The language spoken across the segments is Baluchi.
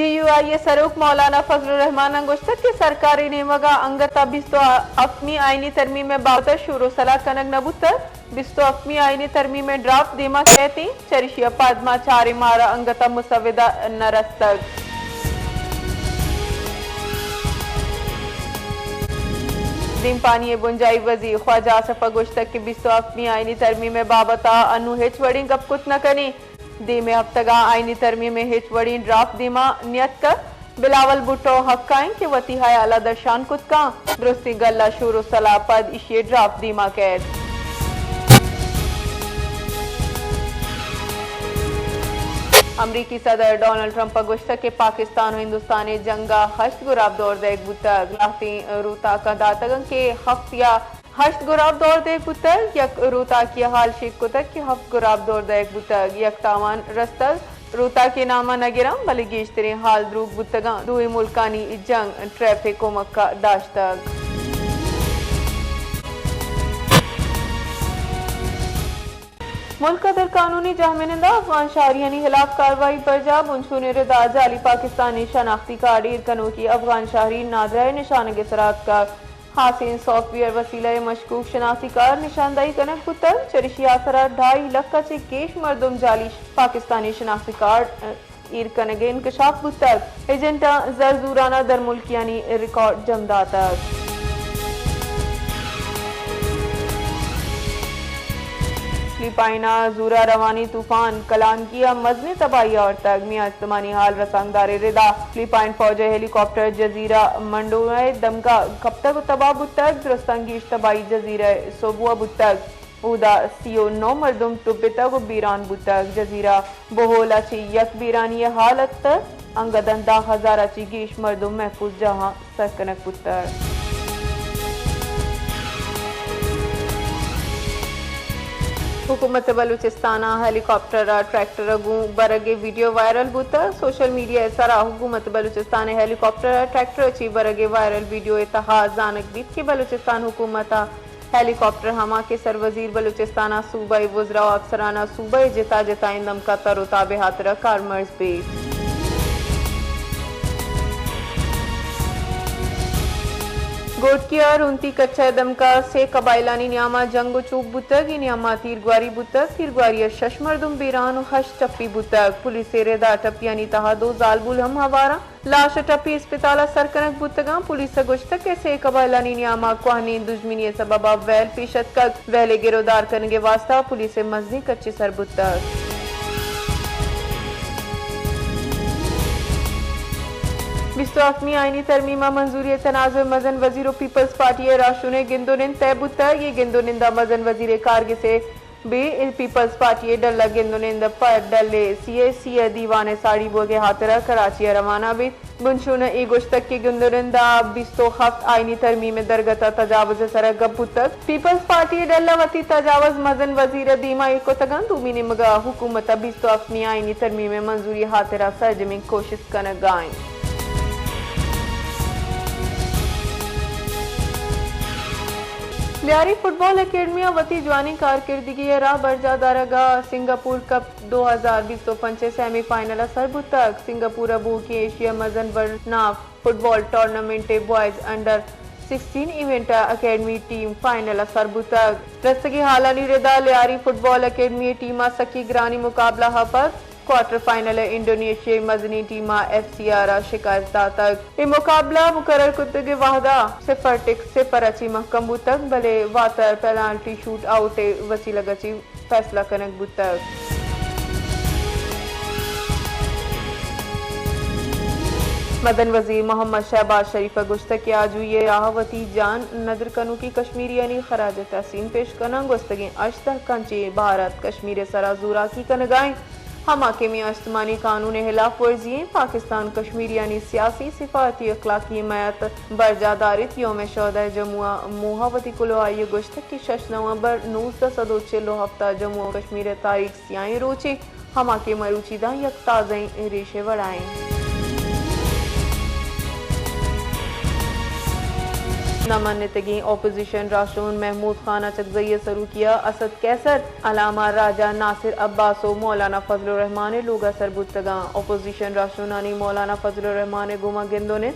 پی یو آئی ءِ سروک مولانا فضل الرحمان ءَ گوشتگ کہ سرکاری نیمگ ءَ انگت ءَ بیست ءُ ہفتمی آئینی ترمیم ءِ بابت ءَ شور ءُ سلاہ کنگ نہ بوتگ، بیست ءُ ہفتمی آئینی ترمیم ءِ ڈرافٹ دیما کئیت انت، چریشی ءَ پد ما چاریں ماہ ءَ را انگت ءَ مسودہ نہ رستگ۔ دیمپانی ءِ بنجاہی وزیر خواجہ آصف ءَ گوشتگ کہ بیست ءُ ہفتمی آئینی ترمیم ءِ بابت ءَ انوں ہچ وڑیں گپ کت نہ کنیں۔ دیمے ہپتگ ءَ آئینی ترمیم ءِ ہچ وڑیں ڈرافٹ دیما نیتکگ۔ بلاول بھٹو حق ءَ انت کہ وتی ہیال ءَ درشان کت کنت۔ درستیں گل ءُ شور ءُ سلاہ ءَ پد ایشی ءِ ڈرافٹ دیما کئیت۔ امریکی صدر ڈونلڈ ٹرمپ ءَ گوشتگ کہ پاکستان ءُ ہندوستان ءِ جنگ ءَ ہشت گراب دور دئیگ بوتگ۔ لہتیں روتاکاں داتگ انت کہ ہفت یا ہشت گراب دور دئیگ بوتگ، یک روتاکی ءَ ہال شیک کتگ کہ ہفت گراب دور دئیگ بوتگ، یک تاوان رستگ، روتاکی نام ءَ نہ گراں، بلے گیشتریں ہال دروگ بوتگ انت۔ دوئیں ملکانی جنگ ٹرمپ ءِ کمک ءَ داشتگ۔ ملک ءَ در قانونی جہمنند ءَ افغان شہریانی ہلاپ کاروائی برجاہ، بنشون ءِ ردا جعلی پاکستانی شناختی کارڈ ایر کنوکی افغان شہری نادراہ ءِ نشانگ ءِ سرا اتکگ۔ ہاسیں سافٹ ویئر وسیلہ ءَ مشکوک شناختی کارڈ نشاندہی کنگ بوتگ، چریشی ءِ آسرا ڈھائی لکھ ءَ چہ گیش مردم جعلی پاکستانی شناختی کارڈ ایر کنگ ءِ انکشاف بوتگ۔ ایجنٹاں زر زورانہ درملکیانی ریکارڈ جم داتگ۔ فلپائن ءَ زورا روانی طوفان کلانگی ءَ مزنیں تباہی آورتگ۔ میان استمانی ہال رسانکدار ءِ ردا فلپائن فوج ءِ ہیلی کاپٹر جزیرہ منڈو ءِ دمگا کپتگ ءُ تباہ بوتگ۔ درستاں گیش تباہی جزیرہ سوبوا بوتگ۔ اودا سی ءُ نو مردم ٹبتگ ءُ بیران بوتگ۔ جزیرہ بوہول ءَ چہ یک بیرانی ءِ ہال اتکگ۔ انگت دہ ہزار ءَ چہ گیش مردم محفوظ جاہاں سر کنگ بوتگ۔ حکومت بلوچستان ءَ ہیلی کاپٹر ءَ ٹریکٹر ءَ گوں برگ ءِ ویڈیو وائرل بوتگ۔ سوشل میڈیا ءِ سرا حکومت بلوچستان ءِ ہیلی کاپٹر ءَ ٹریکٹر ءَ چہ برگ ءِ وائرل ویڈیو ءِ تہا زانگ بیت کہ بلوچستان حکومت ءِ ہیلی کاپٹر ہما کہ سر وزیر بلوچستان ءَ صوبائی وزراء ءُ افسران ءَ صوبہ ءِ جتا جتائیں دمکاں تر ءُ تاب ءِ ہاترا کارمرز بیت۔ گوٹکی ءَ رونتی کچہ ءِ دمکا سے قبائلانی نیاما جنگ ءُ چوپ بوتگ، اے نیاما تیرگواری بوتگ، تیرگواری ءَ شش مردم بیران ءُ ہشت ٹپی بوتگ۔ پولیس ءِ ردا ٹپیانی تہا دو زالبول ہم ہوار انت۔ لاش ءُ ٹپی اسپتال ءَ سر کنگ بوتگاں۔ پولیس ءَ گوشتگ کہ سے قبائلانی نیاما کوہنیں دژمنی ءِ سبب ءَ ویل پیش اتکگ۔ ویل ءِ گر ءُ دار کنگ ءِ واستہ پولیس ءِ مزنیں کچے سر بوتگ۔ بیست ءُ ہفتمی آئینی ترمیم ءَ منظوری ءِ تنازع، مزن وزیر ءُ پیپلز پارٹی ءِ راہشون ءِ گند ءُ نند طے بوتگ۔ اے گند ءُ نند ءَ مزن وزیر ءِ کارگس ءِ بی پیپلز پارٹی ءِ ڈل ءَ گند ءُ نند پہ ڈل ءِ سی ای سی ءِ دیوان ءِ ساڑی بوگ ءِ ہاترا کراچی ءَ روانہ بیت۔ بنشون ءَ اے گوشتگ کہ گند ءُ نند ءَ بیست ءُ ہفت آئینی ترمیم ءِ درگت ءَ تجاوز ءِ سرا گپ بوتگ۔ پیپلز پارٹی ءِ ڈل ءَ وتی تجاوز مزن وزیر ءِ دیما ایر کتگ انت۔ دومی نیمگ ءَ حکومت ءَ بیست ءُ ہفتمی آئینی ترمیم ءِ منظوری ءِ ہاترا سرجمیں کوشست کنگ ءَ انت۔ لیاری فٹبال اکیڈمی ءَ وتی جوانیں کارکردگی ءِ راہ برجاہ دارگ ءَ سنگاپور کپ دو ہزار بیست ءُ پنچ ءِ سیمی فائنل ءَ سر بوتگ۔ سنگاپور ءَ بوھوکیں ایشی ءِ مزن ورناف فٹبال ٹورنامنٹ ءِ بوائز انڈر سکسٹین ایونٹ ءَ اکیڈمی ٹیم فائنل ءَ سر بوتگ۔ رستگیں ہالانی ردا لیاری فٹبال اکیڈمی ءِ ٹیم ءَ سکی گرانیں مقابلہ ءَ پد کوارٹر فائنل ءَ انڈونیشیا ءِ مزنیں ٹیم ءَ ایف سی آر ءَ شکست داتگ۔ اے مقابلہ مقرر کتگیں وھد ءَ صفر ٹک صفر ءَ چہ مھکم بوتگ، بلے واتر پینالٹی شوٹ آؤٹ ءِ وسیلگ ءَ چہ فیصلہ کنگ بوتگ۔ مزن وزیر محمد شہباز شریف ءَ گوشتگ کہ آجوئی ءِ راہ ءَ وتی جان ندر کنوکیں کشمیریانی خراج تحسین پیش کناں۔ گوستگیں ہشت دھکاں چہ بھارت کشمیر ءِ سرا زوراکی کنگ ءَ انت۔ ہما کہ میان استمانی قانون ءِ ہلاف ورزی انت، پاکستان کشمیریانی سیاسی، سفارتی، اخلاقی حمایت برجاہ داریت۔ یوم شہداء جموں ءَ موہ ءَ وتی کلوہ ءَ گوشتگ کہ شش نومبر نوزدہ سد ءُ چل ءُ ہپت ءَ جموں ءُ کشمیر ءِ تاریخ سیاہیں روچے، ہما کہ مروچی داں یک تازہیں ریشے وڑا انت۔ نہ منتگیں اپوزیشن راہشون محمود خان اچکزئی ءِ سروکی ءَ اسد قیصر، علامہ راجہ ناصر عباس ءُ مولانا فضل الرحمان ءِ لوگ ءَ سر بوتگاں۔ اپوزیشن راہشونانی مولانا فضل الرحمان ءِ گوما گندونیں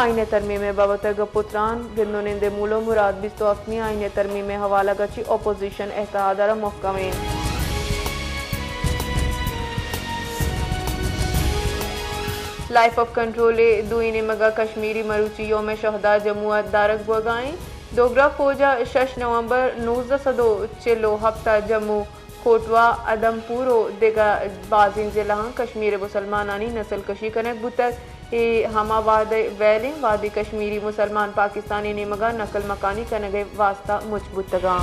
آئین ءِ ترمیم ءِ بابت ءَ گپ ءُ تران۔ گندونیں دے مول ءُ مراد بیست ءُ ہفتمی آئین ءِ ترمیم ءِ حوالگ ءَ چہ اپوزیشن اتحاد ءَ را مھکم ایں۔ لائف آف کنٹرول ءِ دوئی نیمگ ءَ کشمیری مروچی یوم شہداء جموں ءَ دارگ بوگ ءَ ایں۔ ڈوگرا فوج ءَ شش نومبر نوزدہ سد ءُ چل ءُ ہپت ءَ جموں، کوٹوا، ادم پور ءُ دگہ بازیں ضلعاں کشمیر ءِ مسلمانانی نسل کشی کنگ بوتگ۔ اے ہما وہد ءِ ویل ایں، وہدے کشمیری مسلمان پاکستانی نیمگ ءَ نقل مکانی کنگ ءِ واستہ مچ بوتگاں۔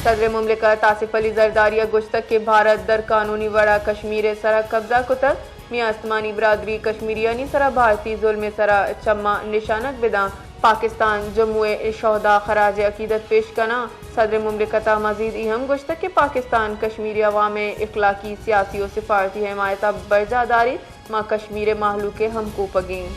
صدر مملکت آصف علی زرداری ءَ گوشتگ کہ بھارت در قانونی وڑ ءَ کشمیر ءِ سر ءَ قبضہ کتگ۔ میاں استمانی برادری کشمیریانی سر ءَ بھارتی ظلم ءِ سر ءَ چماں نشانگ بداں۔ پاکستان جموں ءِ شہداء ءَ خراج عقیدت پیش کناں۔ صدر مملکت ءَ مزید ای ہم گوشتگ کہ پاکستان کشمیری عوام ءِ اخلاقی، سیاسی ءُ سفارتی حمایت ءَ برجاہ داریت۔ ما کشمیر ءِ مہلوک ءِ ہمکوپگ ایں۔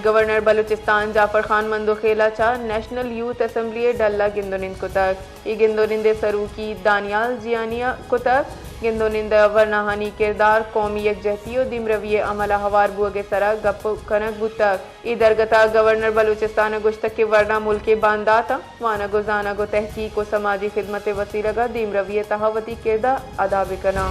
گورنر بلوچستان جعفر خان مندوخیل ءَ چہ نیشنل یوتھ اسمبلی ءِ ڈل ءَ گندونند کتگ۔ اے گندونند ءِ سروکی دانیال جیانی ءَ کتگ۔ گندونند ءَ ورناہانی کردار، قومی یکجہتی ءُ دیمروی ءِ عمل ءَ ہوار بوگ ءِ سر ءَ گپ کنگ بوتگ۔ اے درگت ءَ گورنر بلوچستان ءَ گوشتگ کہ ورنا ملک ءِ باندات آں، وانگ ءُ زانگ ءُ تحقیق ءُ سماجی خدمت ءِ وسیلگ ءَ دیمروی ءِ تہا وتی کرد ءَ ادا بکناں۔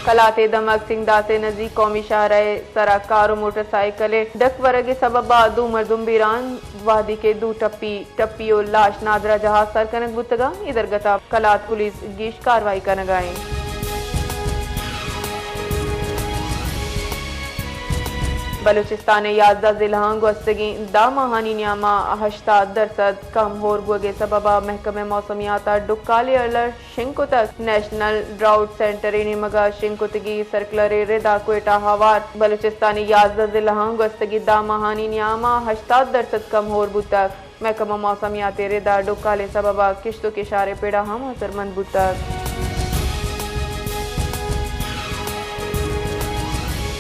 کلات ءِ دمگ سنگداس ءِ نزیک قومی شاہراہ ءِ سر ءَ کار ءُ موٹر سائیکل ءِ ڈک ورگ ءِ سبب ءَ دو مردم بیران، وہدے کہ دو ٹپی ٹپی ءُ لاش نادراہ جاہ ءَ سر کنگ بوتگ اَنت۔ اے درگت ءَ کلات پولیس گیش کاروائی کنگ ءَ اِنت۔ بلوچستان ءِ یازدہ ضلعاں گوستگیں دہ ماہانی نیام ءَ ہشتاد درسد کم ہور بوگ ءِ سبب ءَ محکمہ موسمیات ءَ ڈکال ءِ الرٹ شنگ کتگ۔ نیشنل ڈراؤٹ سینٹر ءِ نیمگ ءَ شنگ کتگیں سرکلر ءِ رد ءَ کوئٹہ ءَ ہوار بلوچستان ءِ یازدہ ضلعاں گوستگیں دہ ماہانی نیام ءَ ہشتاد درسد کم ہور بوتگ۔ محکمہ موسمیات ءِ رد ءَ ڈکال ءِ سبب ءَ کشت ءُ کشار ءِ پڑ ءَ ہم اثرمند بوتگ۔